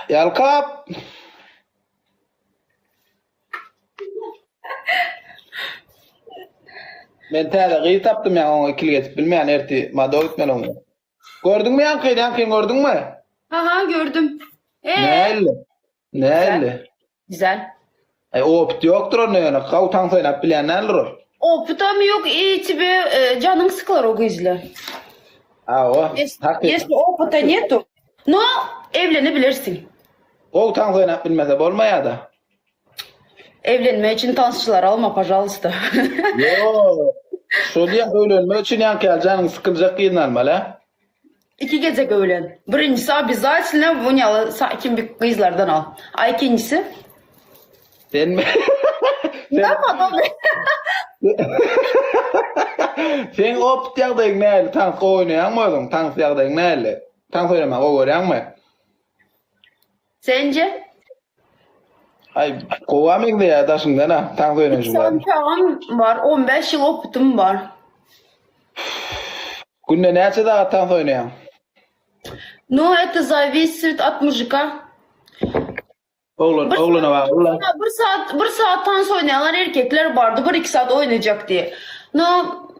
Ýalkap! Men täze gyz tapdym ýaňy oňa ikilik edip bilmeýän erti mado gitmeli oňa. Gördüňmi ýaňkyny ýaňkyny gördüňmi? Aha gördüm. Ee? Näli? Näli? Güzel. Aý opyt ýokdur onda ýöne gawy tans oýnap bilýän däldir ol. Opytam ýok i tebe e, janyň sykylar o gyzla. Hawa. Hakykat. Если opyta netu. No evlenebilirsin. Gowy tans oýnap bilmese bolmaýada. Evlenme üçin tansçylary alma pažaluysta. Ýok. Şo diýýän öýlenmek üçin ýaňky ýaly janyň sykyljak gyzyny almaly a. Iki gezek öýlen. Birinjisi obязательно bu ýaly sakin bir gyzlardan al. A ikinjisi? Sen Seň opyt ýagdaýyň nähili? Tans gowy oýnaýaňmy özüň? Tans ýagdaýyň nähili? Tans oýnamagy gowy görýäňmi? Sence? Aý, gowa meňzeýär daşyňdan-a, tans oýnaýşyň bar. Çagam bar, 15 ýyl opytym bar. Günde näçe sagat tans oýnaýaň? Nu, это зависит от мужика. Oglan, oglana bagly-la. Bir saat, bir saat tans oýnaýanlar erkekler bardy, bir iki saat oýnajak diýe. No,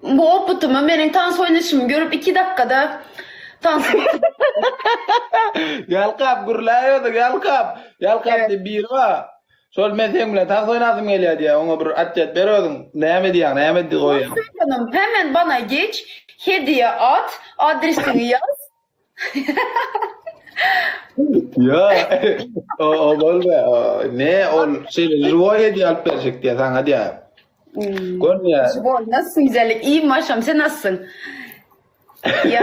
bu opytymy, meniň tans oýnaşymy görüp iki dakgada tans Ýalkap gürläýerdik, ýalkap. Ýalkap diýip biri bar. Şol men seň bilen tans oýnasym gelýär diýýär. Oňa bir otwet ber özüň. Näme diýýäň, näme diýip goýýaň? Janym, hemen bana geç, hediýe at, adresiňi ýaz. Ýa, o o bolma. Ne ol şeýle žiwoý hediýe alyp berjek diýýär saňa diýýär. Görmeýär. Žiwoý, nasylsyn güzellik? Iýim maşam, sen nasylsyn? Ya,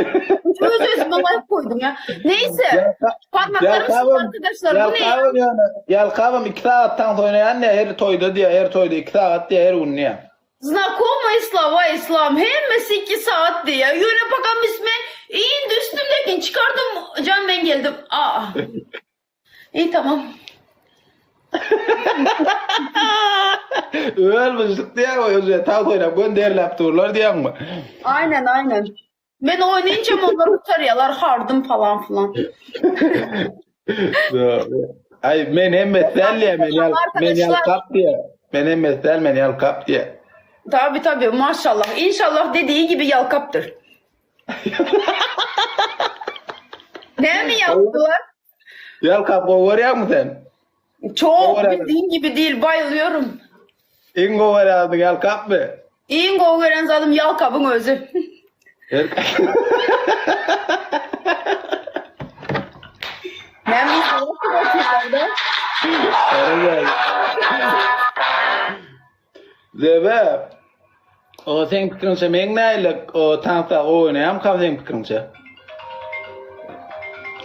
öz özüme laýk koýdum ya. Neyse. Parmaklarym sıkı arkadaşlar. Bu ne ya? Ýalkabam ýöne, ýalkabam 2 sagat tans oýnaýan diýýär, her toýda diýýär, her toýda 2 sagat diýýär, her gün diýýär. Znakomые slova islam hemmesi 2 saat diýýär. Ýöne pakam men indi üstümdekini çykardym, jan men geldim. Aa. İyi tamam. Öl myžžyk diýýär o özüne tans oýnap gön derläp durlar diýýäňmi? Aynen aynen. Men oýnaýynçam onlar gutarýarlar hardym falan filan. Aý men hemmesi däl diýýär men ýal men ýalkap diýýär. Men hemmesi däl men ýalkap diýýär. Tabi tabi maşallah. İnşallah dediği gibi ýalkapdyr. Näme ýalkdylar? Ýalkap gowy görýäňmi sen? Çok bildiğin gibi değil bayılıyorum. Iň gowy görýän zadyň ýalkapmy? Iň gowy gören zadym ýalkabyň özi. Näme Zebe, o seň pikiriňçe meň nähili o tansda oýnaýamkam seň pikiriňçe?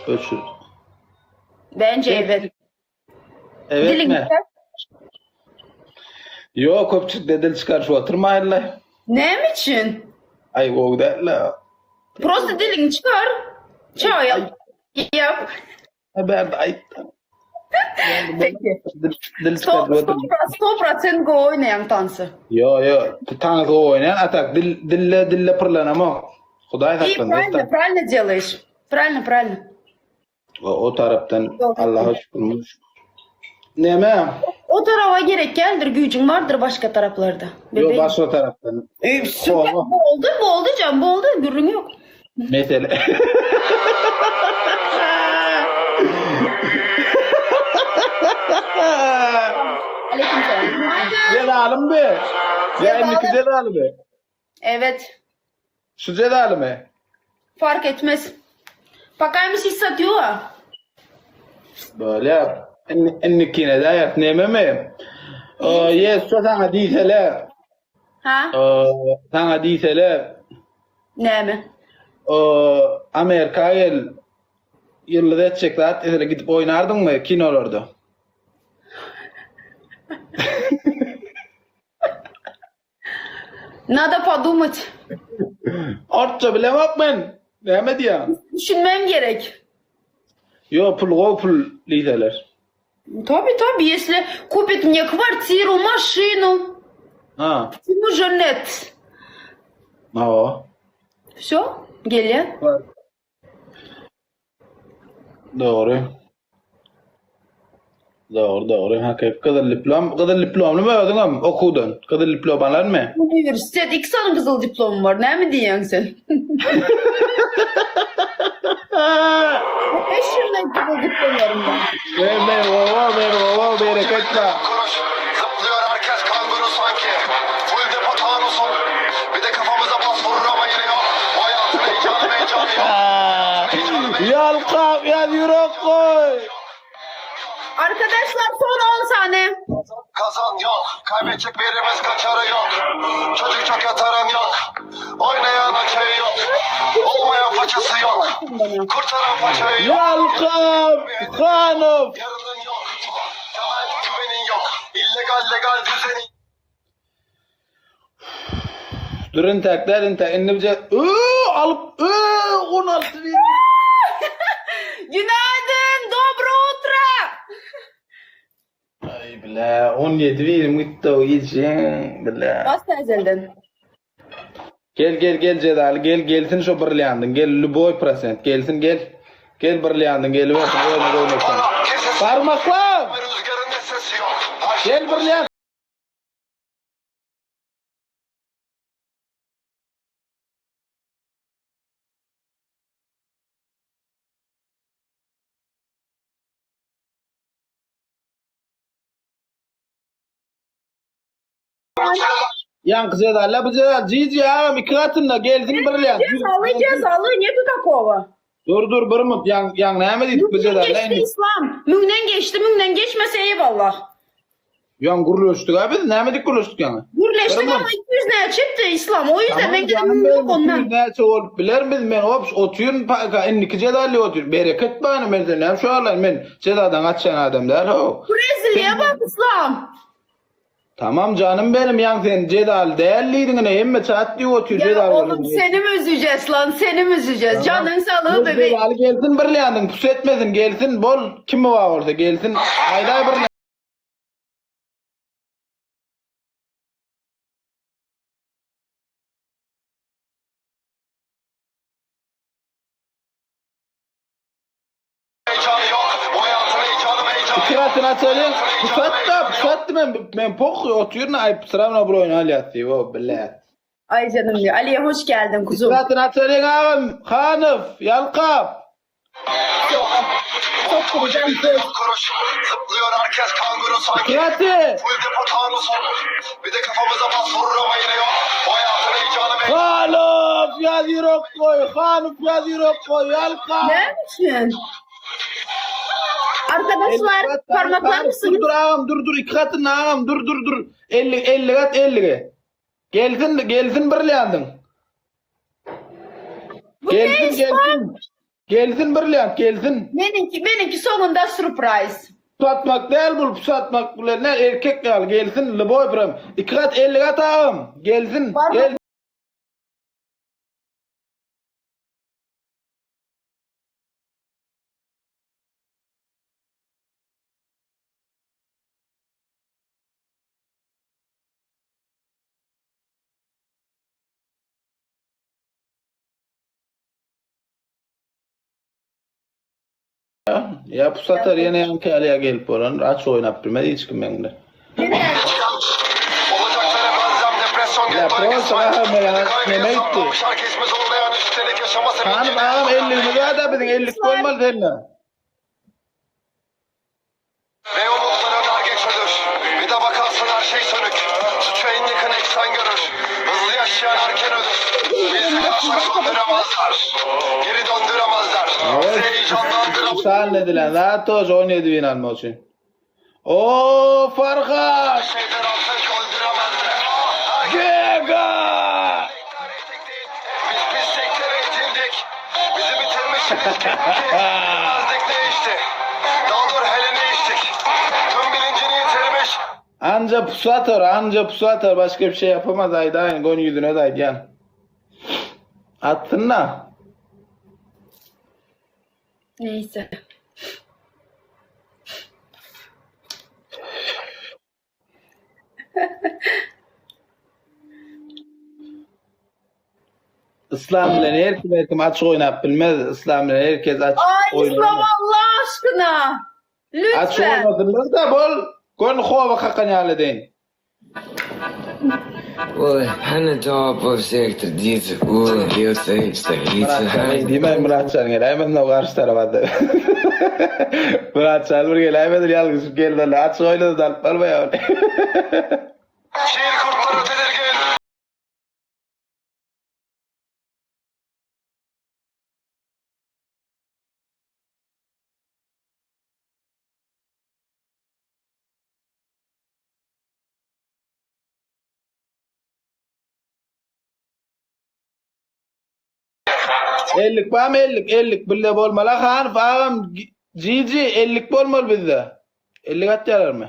Öçür. Bence evet. Evet mi? Ýok, köpçülikde dil çykaryşyp oturmaýynla. Näme üçin? Aý, gowy däl-le. Prosta diliňi çykar. Çaý al. Ýap. Bärde aýt. Peki. Sto procent gowy oýnaýaň tansy. Ýo, ýo, tans gowy oýnaýan, a tak dil dille dille pyrlanamok. Hudaý saklasyn. Правильно, правильно делаешь. Правильно, правильно. O, o tarapdan Allaha şükür. Näme? O tarafa gerek geldir, güýjüň bardyr başga taraplarda. Ýok, başga tarapdan. E, süper, boldy, boldy jan, boldy, gürrüň ýok. Mesele. Jelalym be. Ya indiki Jelalymy? Evet. Şu Jelalymy? Fark etmez. Pakaymış hissediyor. Böyle. Indikine de aýat nememi? Yes, şu saňa diýseler. Ha? Saňa diýseler. Näme? Amerika gel. Ýyldyz etjek zat diýseler gidip oýnardyňmy kinolarda? Nada podumать. Artça bilemok men. Näme diýýäň? Düşünmem gerek. Ýo, pul gowy pul diýseler. Tabi tabi, если купит мне квартиру, машину. Ha. Почему же нет? Hawa. Все, gelýär. Dogry. Dogry, dogry. Hakyky gyzyl diplom. Gyzyl diplomlymy özüňem okuwdan? Gyzyl diplom alanmy? Uniwersitet iki sany gyzyl diplomym bar. Näme diýýäň sen? Beş ýyldan gyzyl diplomlarym bar. Men men gowa, men gowa, bereket bar. Kuruş zıplıyor herkes kanguru sanki Full depo tanusun Bir de kafamıza bas vurur ama yine yok Bu hayatın heyecanı meyecanı yok Ýalkap ýaz ýürek goý. Arkadaşlar son 10 saniye. Kazan yok Kaybedecek birimiz kaçarı yok Çocuk çok yataran yok Oynayan açığı yok Olmayan façası yok Kurtaran façayı yok Ýalkap Hanow. Yarının yok Temel güvenin yok İllegal legal düzenin Dur intäk däl intäk indi bije Öö alyp öö 16 bin. Günaydın, dobro utro. Ay bile 17 birim gitdi o gije bile. Bas täzelden. Gel gel gel Jedaly gel gelsin şo birliandyň gel lüboý prosent gelsin gel. Gel birliandyň gelibersin özüne goýmakdan. Para kesesi Barmaklam! Rüzgarın ne sesi yok Her şey Gel birlian. Ýaňky Jedalla bu Jedal Jiji agam iki gatynda gelsin birlian. Cezalı cezalı netu takowa. Dur dur bir mut ýaň ýaň näme diýdik bu Müňden Jedalla geçdi indi. İslam. Müňden geçdi, müňden geçmese eyvallah. Ýaň gürleşdik abi biz näme diýip gürleşdik ýaňy? Gürleşdik Bir ama mut. 200 ne çıktı İslam. O yüzden Tamam ben dedim canım yok benim ondan. 200 näçe bolup biler biz men opş otyryn paka indiki Jedally otyr. Bereket bana men sen näme şu alan men Jedadan gaçýan adam däl ho. Bu rezilliğe Sen bak İslam. Tamam canım benim ýaň sen Jedal däl diýdiň ine hemme çat diýip otyr Ya Jedal oğlum seni mi üzeceğiz lan? Seni mi üzeceğiz? Tamam. Canın sağlığı Dur bebeğim. Jedal gelsin birleýändiň pus etmesin gelsin bol kimi bar bolsa gelsin aýdaý bir heyecanı yok Bu hayatın heyecanı meyecanı İki yok gatyn açalyň. Pusat da pusat men men poh otyryn aýyp sıramna bir oýun alýat diýip o bilet. Ay canım ya. Ali'ye hoş geldin İki kuzum. gatyn açalyň agam Hanow Ýalkap. Çok Bu cebimde yok kuruş Zıplıyor herkes kanguru sanki Gatyn. Full depo tanusun Bir de kafamıza bas vurur ama yine yok Bu hayatın heyecanı meyecanı Hanow ýaz ýürek goý. Hanow ýaz ýürek goý. Ýalkap. Ne için? Arkadaşlar parmaklar Dur mısınız? dur agam dur dur iki gatyn agam dur dur dur. 50 50 gat 50. Gelsin gelsin birleýändiň. Bu ne Gelsin İslam? gelsin. Gelsin birleýän gelsin. Benimki, benimki sonunda surprise. Satmak däl bul satmak bilen ne erkek ýaly gelsin liboý birim. Iki gat 50 gat agam gelsin Var mı? gel. Ya bu satar ýene ýaňky ýaly gelip bolan aç oýnap bilmez hiç kim meň bilen. Olacaklara benzem depresyon Ya gettoya prosta kısmet agam Bir de ya kaygıyı neme gitdi. saklamış herkes mi zorlayan üstelik yaşama Hanım sevincini agam 50 da biziň 50 bolmaly seninle. Ve umutlar öner geç ölür Bir de bakarsın her şey sönük Suçu en yakın eksen görür Hızlı yaşayan erken ölür Bizi yaşak söndüremezler Geri döndüremezler Bizi Evet. heyecanlandıramazlar Sal edilen zat o 17 bin almak üçin. O Farhat! Şeyler artık öldüremezler Herkes Gega! Biz pisliklere itildik. Bizi bitirmişsiniz ki. Bilmezdik ne içti. Daha dur hele ne içtik. Tüm bilincini yitirmiş. Anca pusu atar, anca pusu atar. Başka bir şey yapamaz Ayda. Gon yüzüne de gel. Atsın da. Neyse. İslam bilen her kim her kim açık oynap bilmez. İslam bilen herkes açık Ay İslam oynayamaz. Allah aşkına. Açyk Lütfen. oýnasynlar-da bol. Göni howa kakan ýaly edeýin. Myratjan eý diýmäý Myratjan geläýmesin o garşy tarapa-da. Myratjan bir geläýmesin ýalňyşyp geldi ol açyk oýnasa-da alyp barmaýar ony. Şehir kurtları tedirgin. Ellik barmy ellik ellik birle bolmaly Hanyf agam Jiji ellik bolmaly bizde. Ellik atýarlarmy?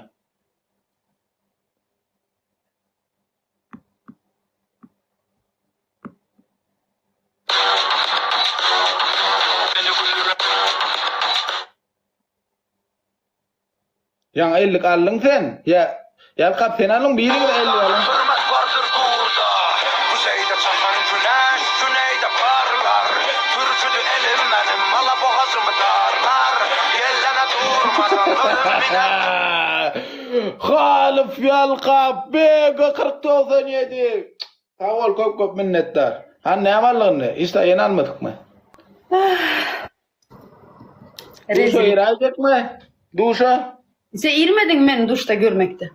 Ýaňy ellik aldyň sen. Ýa Ýalkap sen aldyň biriňiz ellik alyň. Hürmet bardyr gurda. Kuzeýde çakan güneş, güneýde parlar. Türküdi elim menim, ala bogazymy darlar. Ýellene durmadan ölüm miner. Halyf Ýalkap BG 4097. Sag bol köp köp minnetdar. Hany näme aldyk indi? Hiç zat ýene almadykmy? Duşa Rezil. giräýjekmi? Duşa? Sen irmediň meni duşda görmekde.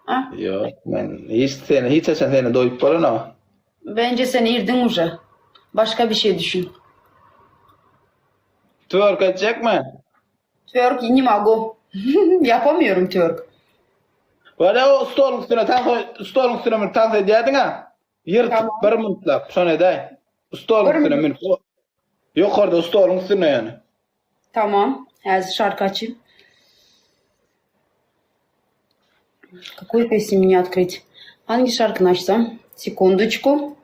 A? Ýok, men hiç seni hiç haçan seni doýup bolanok. Bence sen irdiň uje. Başga bir şey düşün. Twerk etjekmi? Twerk ne mogu. Yapamıyorum twerk. Wala o stoluň üstüne tans stoluň üstüne münüp tans edýärdiň-a. Ýyrtyp Tamam. bir mintlap şony edäý. Stoluň Bir üstüne minut. münüp. O- Ýokarda stoluň üstünde ýöne. Tamam. Häzir şarkı açayım. Какую песню мне открыть? Hangi şarkını açsam? Секундочку.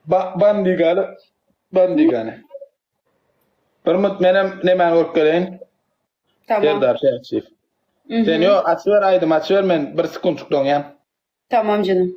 Ba bandigany. Bandigany. Bir minut menem nemäni görüp geleýin. Tamam. Serdar Şähçiýew. Sen Mhm. ýok açyber aýdym açyber men bir sekuntjyk doňýan. Tamam canım.